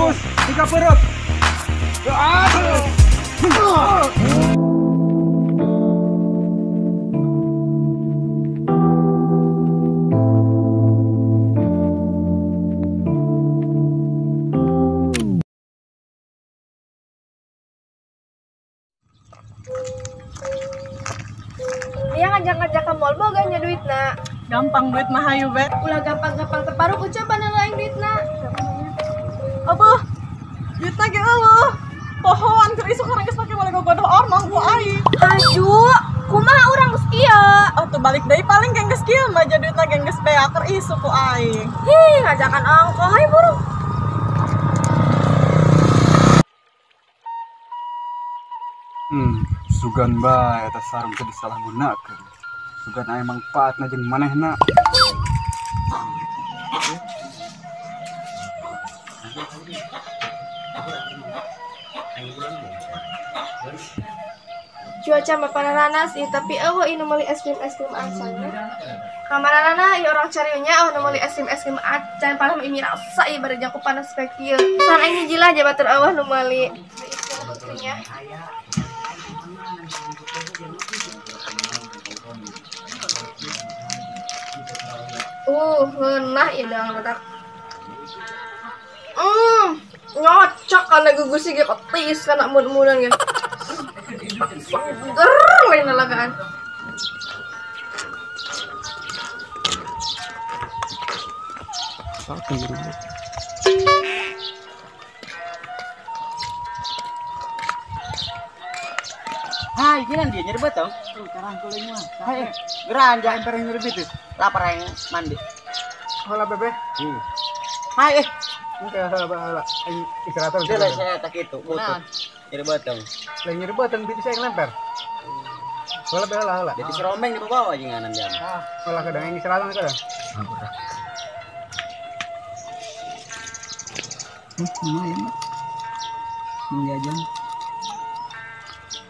Tikus, tiga perut. Dia ngajak-ngajak ke mall boga nya duitna. Gampang duit mah hayu bet. Ulah gampang-gampang terparuh ku coba nalain duitna. Apa? Duitna ge eueuh. Pohoan keur isuk urang geus pake balik gogodoh ormang ku aing. Aduh, kumaha urang geus kieu? Atuh balik deui paling geng geus kieu mah ja duitna geng geus beak keur isuk ku aing. Hih, ngajakan ongkoh hayu buru. Sugan bae eta sarung teh disalahgunakeun. Sugan aya mangpaatna jeung manehna. Cuaca mah panaranas ieu tapi eueuh ieu nu meuli es krim acan. Kamarana ieu orang cariunya eueuh nu meuli es krim acan padahal mah ini rasa ieu bari jangku panas poe kieu. San aing hiji lah ja batur eueuh nu meuli. Itunya. Ngeunah ieu doang letak. Ngocok kana gugus ge ketis kana mud-mudan ge. Seger lain lalagaan. Hai, gini dia nyeri betong. Karang kuling mah. Hai, geran jangan pereng nyeri betis. Lapar aing mandi. Hola bebe. Hai, Oke, hola hola. Aing istirahat. Saya saya tak itu, butuh. Nyeri betong. Lain nyeri betong betis aing lempar. Hola be hola hola. Jadi seromeng di bawah aja nganan jam. Ah, hola kadang aing istirahat kadang. Lumayan mah. Menjajan.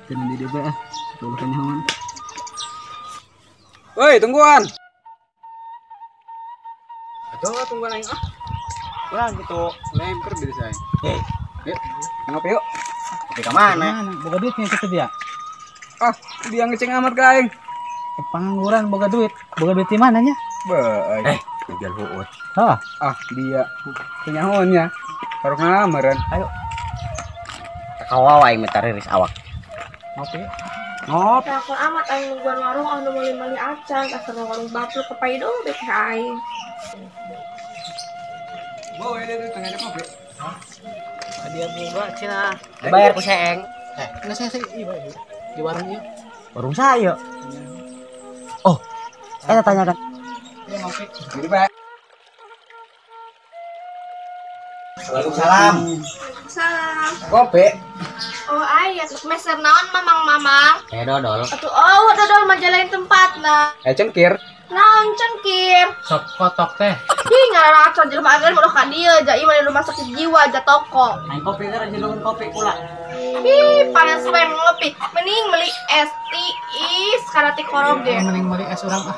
Jangan di DB ah, tolong nyaman. Woi, tungguan. Aduh, tungguan aing ah. Ulah gitu, lempar betis aing. Yuk, ngopi yuk. Ngopi ke mana? Boga duitnya itu dia. Ah, dia ngeceng amat ka aing. Pengangguran boga duit. Boga duit di mana nya? Bae. Jual huut. Hah? Ah, dia. Penyahonya. Taruh ngamaran. Ayo. Kawawa aing mah tariris awak. Ngopi. Ngopi. Aku amat aing nungguan warung anu meuli-meuli acan, asal warung baplu kepaido bek aing. Bawa ya dia tengah ngopi. Hah? Dia boga cenah. Bayar ku seeng. Enggak saya iya di warung ieu. Warung saya. Oh. Eta tanyakan. Iya ngopi. Jadi bae. Waalaikumsalam. Salam. Kopi. Oh ayah, meser naon mamang-mamang? Kayak dodol. Atuh oh dodol mah lain tempatna. Cengkir. Naon cengkir? Sok kotok teh. Ih ngaracon jelema agan mah ka dieu ja ieu mah di rumah sakit jiwa ja toko. Aing kopi teh jelungan kopi kula. Ih panas bae ngopi. Mending meuli es tiis kana ti koroge. Mending meuli es urang ah.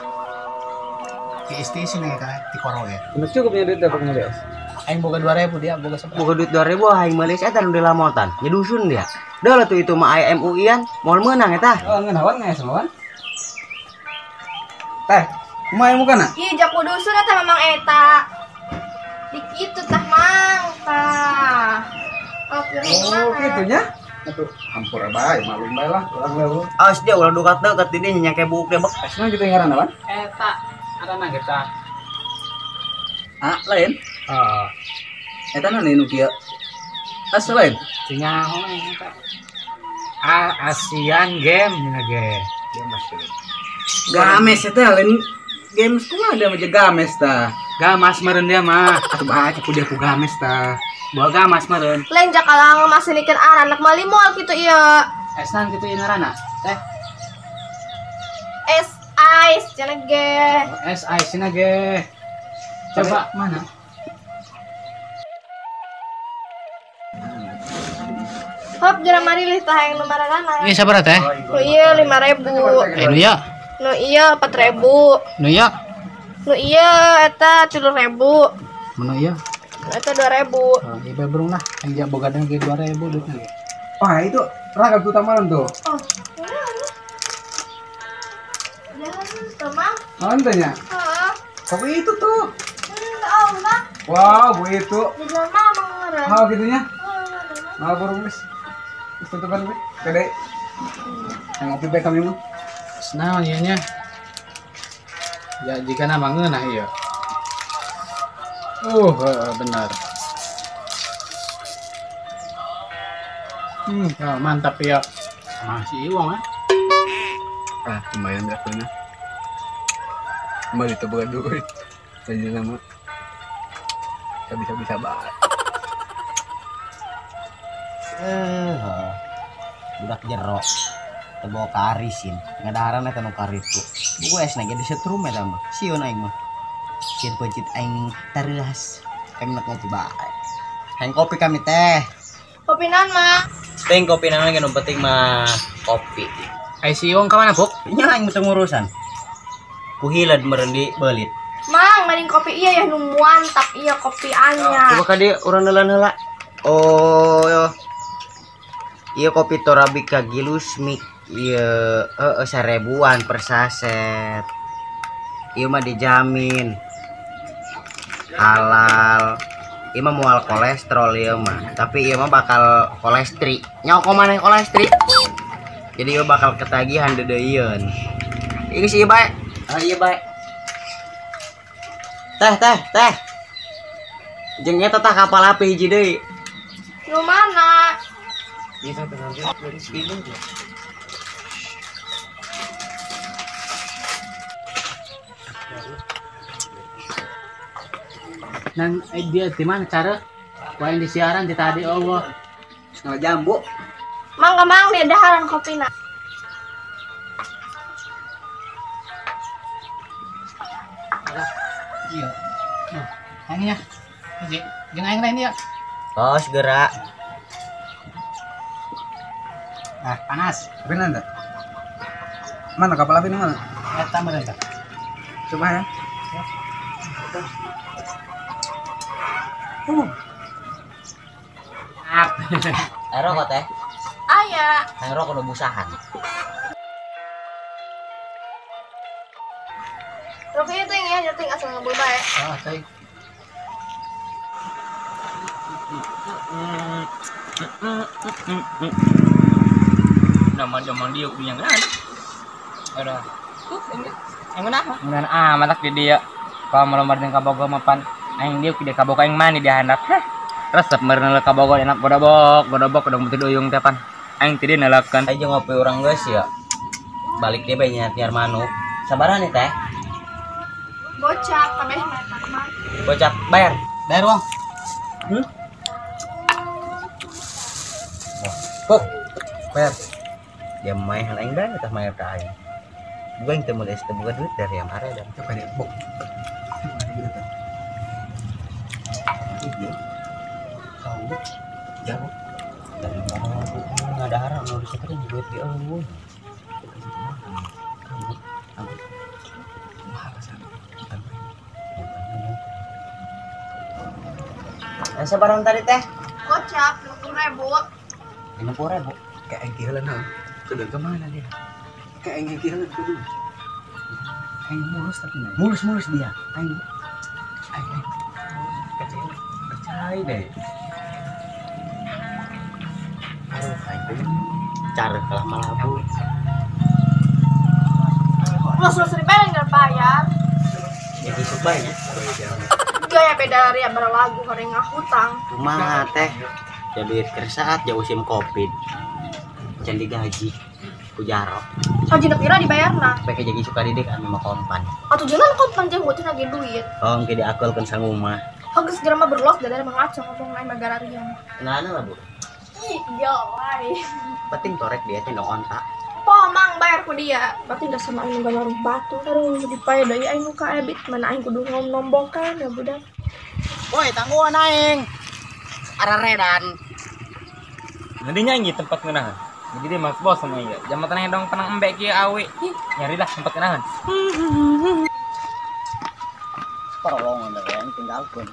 Tiis tiis ini kana ti koroge. Geus cukup nya duit dapat meuli es. Aing boga 2000 dia boga seberapa? Boga duit 2000 aing meuli eta nu dilamotan. Nya dusun dia. Deul tuh itu mah aya MUI-an moal meunang eta. Oh ngeunawan ngeus mah. Teh, kumaha mukana? Ih jaku dusun eta memang eta. Di kitu tah mang tah. Oh, kitu nya. Atuh hampura bae malum bae lah urang leuweung. Awas dia ulah dukat deukeut di dinya nyake buuk dia bek. Esna kitu ngaranna wan? Eta ngaranna ge tah. Ah, lain. Heeh. Eta naon nu kieu? As lain. Teu nyaho eta. Ah, Asian Game nya ge. Games eta lain games kumaha dia mah games tah. Gamas meureun dia mah. Atuh baca ku dia ku games tah. Bawa gamas meureun. Lain jakalang masinikeun anak mali moal kitu ieu. Esnan kitu ieu ngaranna? Teh. Es ice cenah ge. Es ice cenah ge. Coba mana? Hop geura marilih tah yang nu maranana. Ieu sabaraha teh? Nu ieu 5000. Nu ieu? Nu ieu 4000. Nu ieu? Nu ieu eta 3000. Nu ieu? Eta 2000. Oh, ieu burung lah, aing boga deui 2000 duitna ge. Wah, itu ragam tuh tamaran tuh. Oh. Jangan tuh, Mang. Mantanya. Heeh. Kopi itu tuh. Oh, Mang. Wow, bu itu. Di jalan mah ngeureun. Mau gitunya? Mau burung geus. Geus tutupan we. Gede. Yang ngopi bae kami mah. Naon ieu nya? Ya jika nama ngeunah ieu. Benar. Ya, mantap ya. Masih Iwang ya. Ah, lumayan rasanya. Kembali itu bukan duit. Jadi lama. Bisa-bisa banget. Budak jerok. Teu karisin. Ngadaharan eta nu karitu. Buku esna ge disetrum eta mah. Sieun aing mah. Sieun peuncit aing tareuas. Kami nak ngopi bae. Hayang kopi kami teh. Kopi naon, Mak? Ting kopi naon ge nu penting mah kopi. Ai si Iwang ka mana, Puk? Nya aing teu ngurusan. Ku hileud meureun di beulit. Mang, mending kopi iya ya nu mantap iya kopi anyar. Coba ka dieu urang neulan heula. Oh, iya kopi Torabika Gilus Mix ieu heeh 1000-an per saset. Ieu mah dijamin halal. Ieu mah moal kolesterol ieu mah, tapi ieu mah bakal kolestri. Nyoko maneh kolestri. Jadi ieu bakal ketagihan deudeuieun. Ieu geus ieu bae. Ah ieu bae. Teh teh teh. Jeung eta tah kapal api hiji deui. Nu mana? Nang dia di mana cara? Wae di siaran di tadi Allah. Setengah jambu. Mang mang dia daharan kopina. Iya. Oh, aing nya. Hiji, jeung aing lain ya. Oh, segera. Ah, panas. Benar enggak? Mana kapal api ini mana? Eta meureun tah. Coba ya. Ap. Rokok teh. Aya. Hayang rokok nu busahan. Rokoknya teh ya, nyeting asal ngebul bae. Ah, teh. Nama zaman dia punya kan. Ada. Yang mana? Ngan ah matak di dia. Kalau melombar jeung ka Bogor mah pan aing dia di ka Bogor aing mani di handap. Hah. Resep meureun ka Bogor enak godobok, godobok godong teu duyung teh pan. Aing teu nelakeun. Aing jeung ngopi urang geus ya. Balik dia bae nyar manuk. Sabaran nih teh. Gocap kabeh mah. Gocap bayar. Bayar uang. Puk. Bayar. Dia main aing bae tah mayar ka aing. Gua yang teu meuli teu boga duit dari yang are dan. Coba deh, Bok. Jauh. Dari mana aku ngadaharan nu disekerin duit di eueuh. Nah, sabaran tadi teh? Gocap 50.000. 50.000. Kayak aing kieuleun heuh. Kudu kemana dia? Kayak aing kieuleun kudu. Aing mulus tapi mah. Mulus-mulus dia. Aing aing percaya deh. Aduh, aing cara kalah malabu. Lu sering enggak bayar. Jadi supaya gaya beda dari yang berlagu karena ngahutang. Kumaha teh? Ya duit keur saat jauh musim Covid. Can digaji ku jarok. Haji nu pira dibayarna? Peke jadi suka didik anu mah kompan. Atuh jangan kompan jeung bocah lagi duit. Oh, engke diakulkeun sangumah. Geus geura mah berlos dari mah ngaco ngomong lain magara riang. Nah, lah, Bu. Ih, gawai. Penting torek dia teh no ontak. Po mang bayar ku dia. Berarti udah sama aing gambar batu. Aduh, dipaya deui aing nu ka ebit mana aing kudu ngomnombokan ya budak. Woi, tangguhan aing. Araredan. Nantinya aing tempat ngeunahan. Jadi dia mas bos sama iya. Jam tenang dong tenang embek kieu awe. Nyarilah tempat ngeunahan. Perolongan yang tinggalkeun.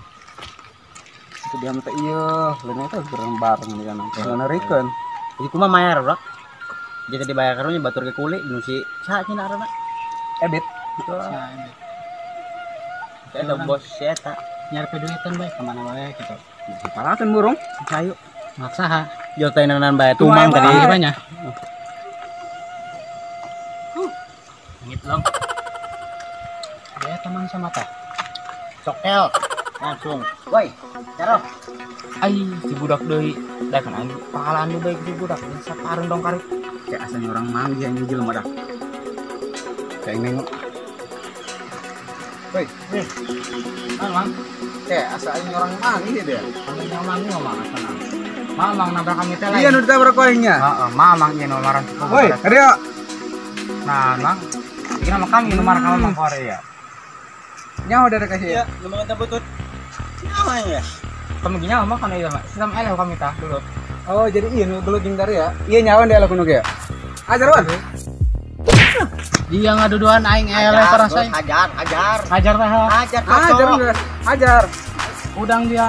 Itu dia mah teh ieu, lain eta bareng-bareng nih kan. Ngarikeun. Jadi kumaha mayar, Bro? Jika dibayar karunya batur ke kuli nu si saha cenah ngaranna? Ebit. Eta bos si eta. Nyarpe duitan bae ka mana wae kitu. Palakeun burung. Hayu. Maksa ha. Jotenanan bae tumang tadi banyak. Ngit long. Ya teman sama teh. Sokel langsung. Woi, caro. Ai, si budak deui. Da kan aing pahalaan nu bae si budak sapareng dong karek. Kayak asalnya orang manggih yang jelema dah. Kayak nengok. Woi, nih. Mang. Kayak asalnya orang manggih dia. Asalnya manggih mah asana. Mamang nabrak kami teh lain. Iya nu ditabrak aingnya. Heeh, mamang ieu nu marah. Woi, Rio. Nah, Mang. Iki nama kami nu marah ka Mamang Korea. Nyawa dari kasih. Iya, nu mah butut. Nyawa ya. Kamu gini mah kan ieu mah. Sistem eleh kami tah dulu. Oh, jadi iya nu gelut jeung dari ya. Iya nyawa dia lakukan ge. Ajar wan. Dia ngaduduan aing eleh parasai. Hajar, hajar. Hajar teh. Hajar, hajar, hajar. Udang dia.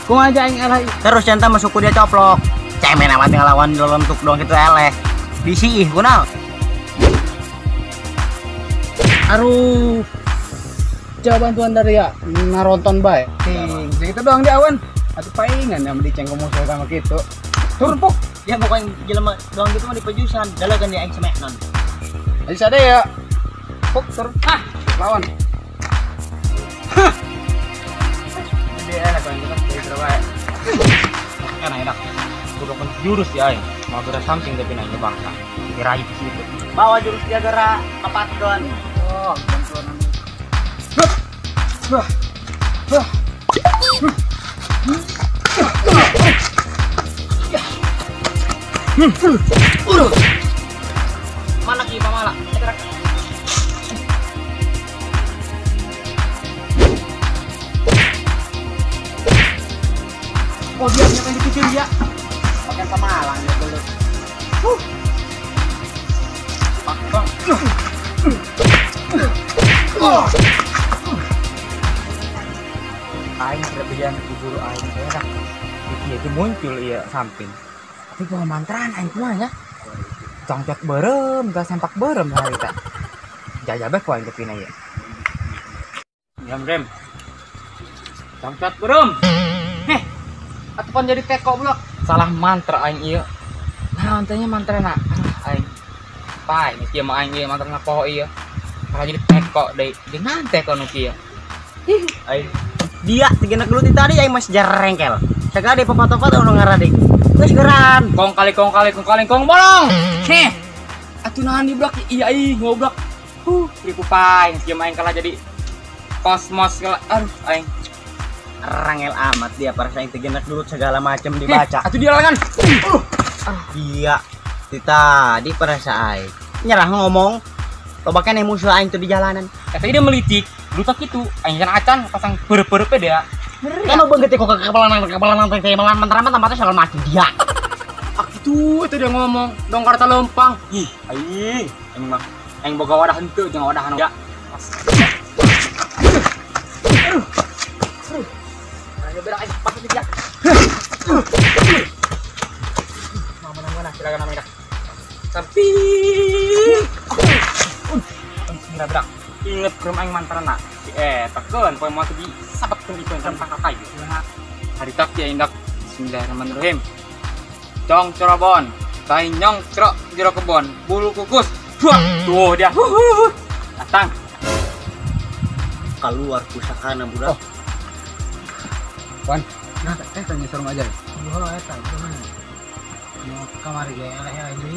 Kumaha aja aing eleh. Terus centa masuk ku dia coplok. Cemen amat ngelawan lentuk doang gitu eleh. Bisi ih kunaon? Aduh. Coba bantuan dari ya naronton bae. Ting, segitu doang dia awan. Atuh paingan yang dicengko musuh sama gitu. Turun puk. Ya pokoknya jelema doang gitu mah dipejusan. Dalagan dia aing semeknon. Ayo sade ya. Puk turun. Ah, lawan. Hah. Jadi eleh kalau kita jadi bae. Enak enak. Udah kan jurus ya aing. Mau beda samping tapi nanya bangsa. Diraih di situ. Bawa jurus dia gerak tepat don. Oh, bantuan. Wah. Wah. Mana ki pamala? Oh, dia yang dipikir dia. Pakai pamalang dia dulu. Pakong. Aing kelebihan guru aing saya itu muncul iya samping. Tapi gua mantraan aing kumaha nya. Congcot berem, gak sempak berem hari ta. Jajabeh ku aing tepina ieu. Jam rem. Congcot berem. Heh. Atuh pan jadi teko blok. Salah mantra aing ieu. Nah, teh nya mantrana. Aing. Pai, kieu mah aing ieu mantrana poho ieu. Kalah jadi teko deui. Dengan teko nu kieu. Ih, aing dia tiga gelut tadi aing masih jarengkel. Segala di papat-papat ono ngaradik. Geus geran. Kong kali kong kali kong kali kong bolong. Heh. Atuh nahan di blok iya ih ngoblok. Ripu paing kieu mah aing kalah jadi kosmos kalah. Aduh aing. Rangel amat dia para aing tiga gelut segala macam dibaca. Atuh dia lengan. Dia tadi perasa aing nyerah ngomong. Loba keneh musuh aing tuh di jalanan. Eta dia melitik. Lutak itu, aing can acan pasang beureum-beureum dia. Kan beungeut kok kepala teh malan mantra mah segala macam dia. Ah gitu itu dia ngomong, dong karta lempang. Ih, aing aing mah aing boga wadah henteu jeung wadah anu. Ya. Aduh. Aduh. Ayo berak aing pas dia. Mana-mana silakan namanya. Tapi bismillah berak. Ingat kurang aing mantrana. Si eta keun poe moal di sabetkeun itu yang tangka kayu. Hari tak ya indak. Bismillahirrahmanirrahim. Cong corobon, tai nyong crok jero kebon, bulu kukus. Buah, tuh dia. Datang. Keluar pusakana budak. Oh. Wan, nah teh tanya sarung aja. Oh, eta gimana? Nu kamari ge eleh-eleh deui.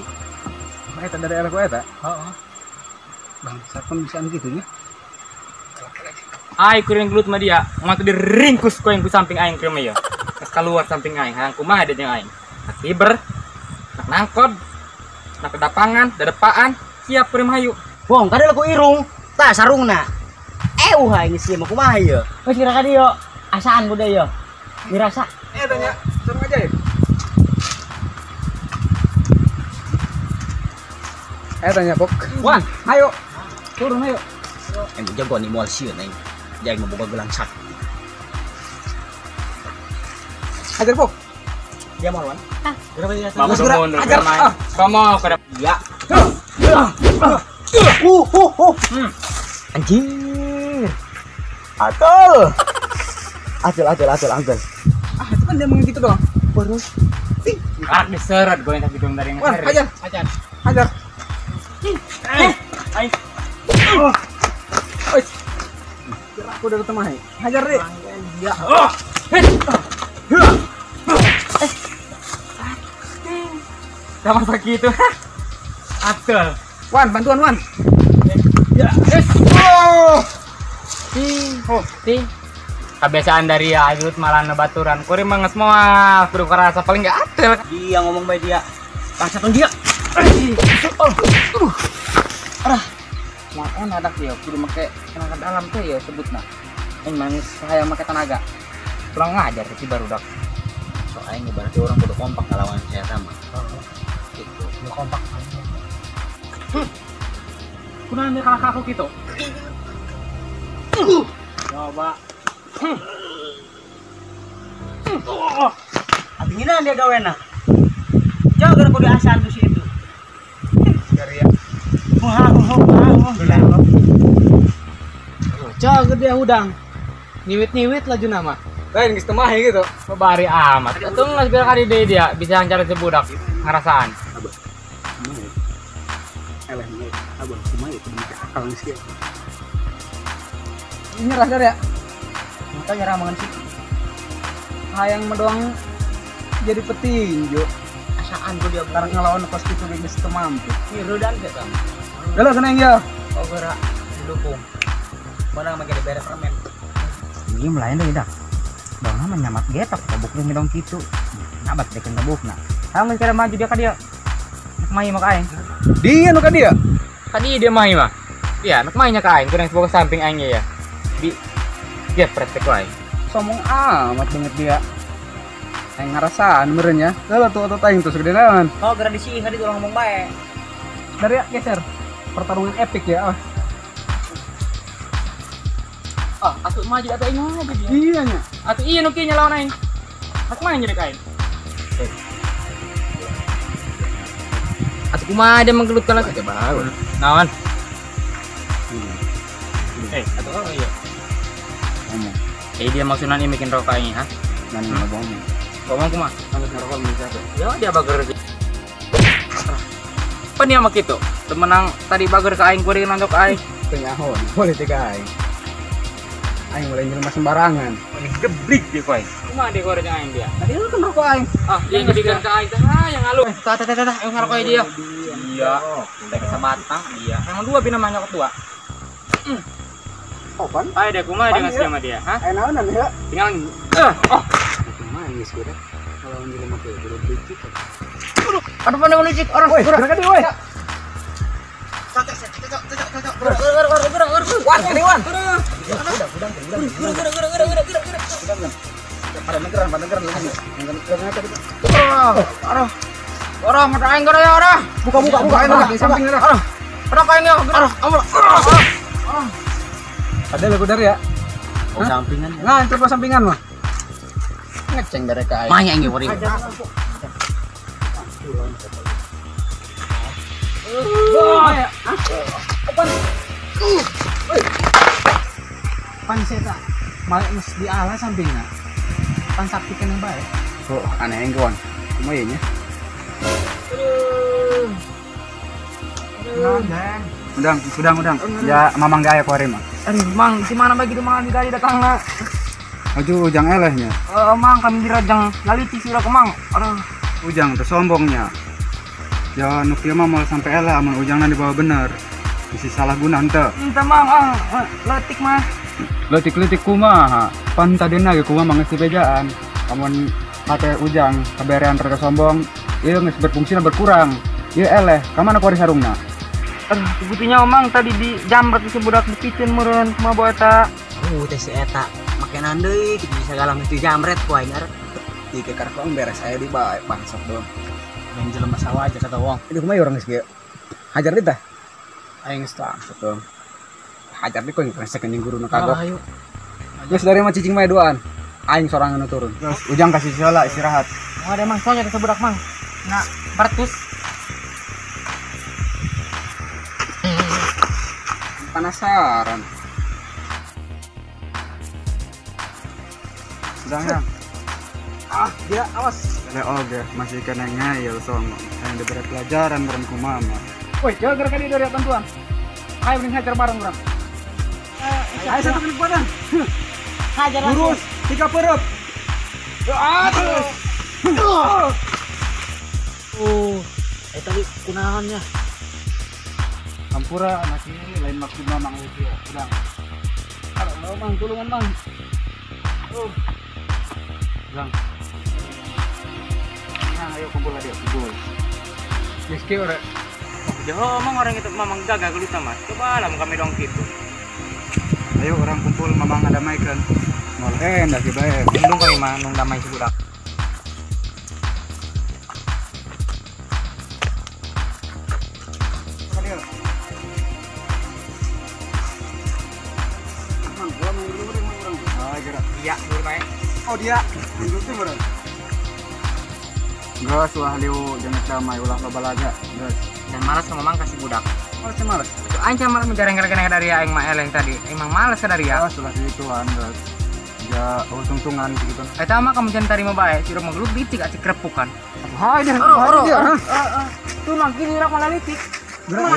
Eta dari eleh ku eta? Heeh. Bang, siapa bisa gitu nya? Ai kuring gelut mah dia, mah tuh diringkus ku yang ku samping aing kuring mah ya. Geus keluar samping aing, hayang kumaha dia jeung aing. Nak kiber, nak nangkod, nak kedapangan, dadepaan, siap kuring hayu. Wong, kada ku irung, tah sarungna. Aing sih mah kumaha ieu? Geus kira ka dieu, asaan budak ieu. Dirasa. Tanya, sarung aja ya. Tanya, Pok. Wan, ayo. Turun ayo. Aing jago nih moal sieun aing. Aing mah boga gelang sakti. Hajar pok. Dia mau lawan. Ah. Hajar. Kamu kada ya. Anjir. Atul. Atul. Ah, itu kan dia mengin gitu doang. Baru. Karak diseret gue yang tadi dong dari ngeser. Hajar. Hajar. Ai. Oi. Kira aku udah ketemu hai. Hajar deh. Ya. Sama sakit itu. Atul. Wan, bantuan Wan. Ya. Oh. Ti. Kebiasaan dari Ayut malah nebaturan. Kuri mah geus moal, kudu karasa paling enggak atul. Dia ngomong bae dia. Bangsat dia. Aduh. Arah. Makan adak dia kudu make tenaga dalam teh ya sebutna. Aing mah geus hayang make tenaga. Kurang ngajar si barudak. So aing berarti orang kudu kompak ngelawan saya sama. Gitu. Kudu kompak. Kunaon dia kalah ka aku kitu? Coba. Abinginan dia gawena. Jaga kudu asan tuh si itu. Dari ya. Wah. Jaga dia hudang. Niwit-niwit laju nama. Lain geus teu mahi gitu. Babari amat. Atuh geus biar kali deui dia bisa cari si budak ngarasaan. Abah. Kumaha? Eleh mah. Abah kumaha itu make akal geus kieu. Nyerah dari ya. Kita nyerah mangan sih. Hayang mendoang jadi petinju. Asaan gua dia karena ngelawan kos kitu geus teu mampu. Tiru dan kita. Geuleuh kena ya. Oh gerak didukung. Mana make dibere permen. Ini melain deui dah. Dong mah nyamat getok tabuk deui dong kitu. Nabat dekeun tabukna. Hamun cara maju dia ka dia. Nak mahi mah ka aing. Dia nu ka dia. Ka dia mahi mah. Iya, nak mahinya ka aing kurang sebuah samping aing ya. Di dia pretek wae. Sombong amat banget dia. Aing ngarasaan meureun nya. Leuh tuh otot aing tuh segede naon. Oh, geura disiih tadi urang ngomong bae. Dari ya geser. Pertarungan epic ya. Ah, atuh maju atuh aing maju dia. Iya nya. Atuh iya nu kieu nya lawan aing. Aku main jadi kain. Atuh kumaha dia menggelut kalau aja bae. Naon? Atuh oh iya. Ngomong. Dia maksudnya ini bikin rokok ini, ha? Nan ngomong. Ngomong kumaha? Harus ngerokok bisa tuh. Ya dia bager. Pan dia mah kitu. Temenang tadi bager ka aing kuring nontok aing. Teu nyaho politik aing. Aing mulai jelema sembarangan. Gebrik dia koy. Kumaha dia korek aing dia? Tadi lu kan rokok aing. Ah, dia ngedikan ka aing teh ah yang ngalu. Tah tah tah tah yang ngarokok dia. Iya. Teh sebatang dia. Emang dua bina mah nyokot dua. Oh, pan. Ayo deh kumaha dia ngasih sama dia, hah? Ayo naonan ya. Tinggal oh. Kumaha geus geura. Kalau jelema teh kudu licik. Aduh, pandai licik orang. Woi, geura ka dieu woi. Wan, kene Wan. Geura. Pada negeran, Arah. Arah, mata aing geura ya, arah. Buka. Di samping arah. Arah aing ya, arah. Arah. Ada lagu dari ya? Oh, sampingan. Nah, coba sampingan mah. Ngeceng dari ka aing. Mah aing ge kuring. Pan seta. Malik geus diala sampingna. Pan sakti keneh bae. Oh, aneh aing kawan. Kumaha ye nya? Udang. Ya mamang gaya ku hari mah. Aduh, Mang, di mana bae gitu mang di tadi datangna. Aduh, ujang elehnya. Mang kami dirajang laliti sira ke Mang. Aduh, ujang teh sombongnya. Ya nu kieu mah moal sampai eleh amun ujangna dibawa bener. Bisi salah guna henteu. Henteu Mang, leutik mah. Leutik-leutik kumaha? Pan tadina ge kumaha mah geus dibejaan. Amun hate ujang kaberean rada sombong, ieu geus berfungsina berkurang. Ieu eleh, ka mana ku ari sarungna? Aduh, buktinya Mang tadi di jamret si budak dipicen meureun kumaha bae eta. Teh si eta makenan deui kitu bisa galang itu jamret ku aing arek. Ieu ke karek beres aya di bae bangsat doang. Main jelema sawah aja kata wong. Itu kumaha urang geus kieu? Hajar deui tah. Aing geus bangsat doang. Ajar di koin resek anjing guru nu kagok. Geus dari mah cicing mah duaan. Aing sorangan nu turun. Terus Ujang kasih heula istirahat. Mau ada mang soalnya teh budak mang. Nah, bertus. Penasaran. Sedang. Ah, dia awas. Le oge masih kena ngayal songo. Yang diberi pelajaran bareng ku mama. Woi, jangan gerak dia dari bantuan. Ayo mending hajar bareng urang. Ayo satu kali badan. Hajar lurus, 3 perut. Aduh. Oh, tadi kunaonnya? Ampura anak ini lain maksud mamang itu ya. Udang. Aduh, Mang, tulungan, Mang. Udang. Nah, ayo kumpul lagi, kumpul. Meski orang jauh emang orang itu mamang gagal gelut sama. Coba lah kami dong gitu. Ayo orang kumpul mamang ada damaikan. Boleh ndak bae. Nung kami mah nung damai si budak. Iya, dulu bae. Oh dia, dulu tuh bareng. Geus ulah liu jangan damai ulah loba laga. Geus. Dan malas sama mamang kasih budak. Oh, saya malas. Aing can malas menjareng-jareng dari aing mah eleng tadi. Emang malas ke dari ya. Oh, sulah gituan, geus. Ja tungtungan gitu. Eta mah kamu jangan tarima bae, sirup mah gelut licik acik krepukan. Hai deh. Oro. Tuh mang kiri rak malah licik. Enggak.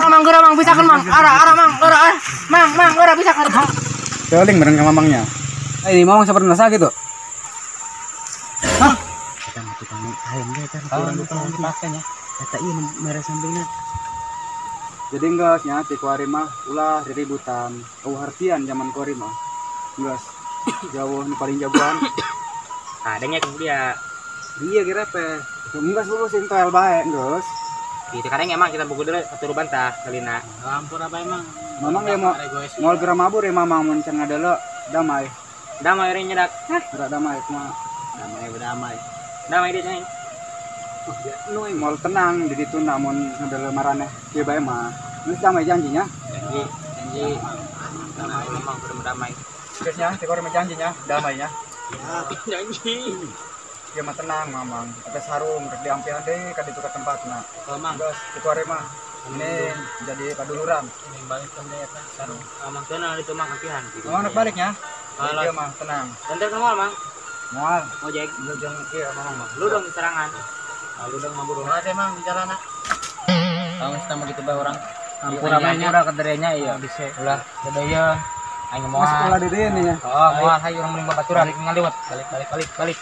Mang geura mang bisa kan mang. Ara mang, ora ah. Mang ora bisa kan. Teling bareng sama mamangnya. Ini mamang seperti nasa gitu. Hah? Kita mah tukang ayam ge eta kurang dipakainya. Eta ieu merah sampingna. Jadi enggeus nya ti kuari mah ulah riributan. Eueuh hartian zaman kuari mah. Enggeus. Jauh nu paling jagoan. Adanya ke dia. Dia gerepe. Enggeus lulus intel bae enggeus. Gitu kadang emang kita buku dulu satu bantah kalina. Ampun apa emang? Mamang ya mau mau geura mabur ya mamang mun can ngadelo damai. Damai ring nyedak. Hah? Geura damai kumaha? Damai berdamai. Damai dia cai. Oh, dia nu mau tenang di ditu namun ngadelo maraneh kieu bae mah. Geus damai janjinya. Janji, janji. Damai memang berdamai. Geus nya, teh mah janjinya, damainya. Ya, janji. Ieu mah tenang mamang. Eta sarung rek diampihan deui ka ditu ka tempatna. Mamang, geus kitu are mah. Ini jadi paduluran. Ini balik kan deh eta sarung. Mamang tenang itu mah ampihan. Mamang rek baliknya. Ieu mah tenang. Bentar ke mall, Mang. Moal. Ojek. Lu jangan ieu mamang mah. Lu dong serangan. Lu dong mabur ulah teh mang di jalana. Kamu sama gitu bae orang. Ampura ampura kederenya iya. Ulah sedaya aing moal. Ulah dedeun nya. Oh, moal hayu urang mending babaturan ngaliwat. Balik balik balik balik.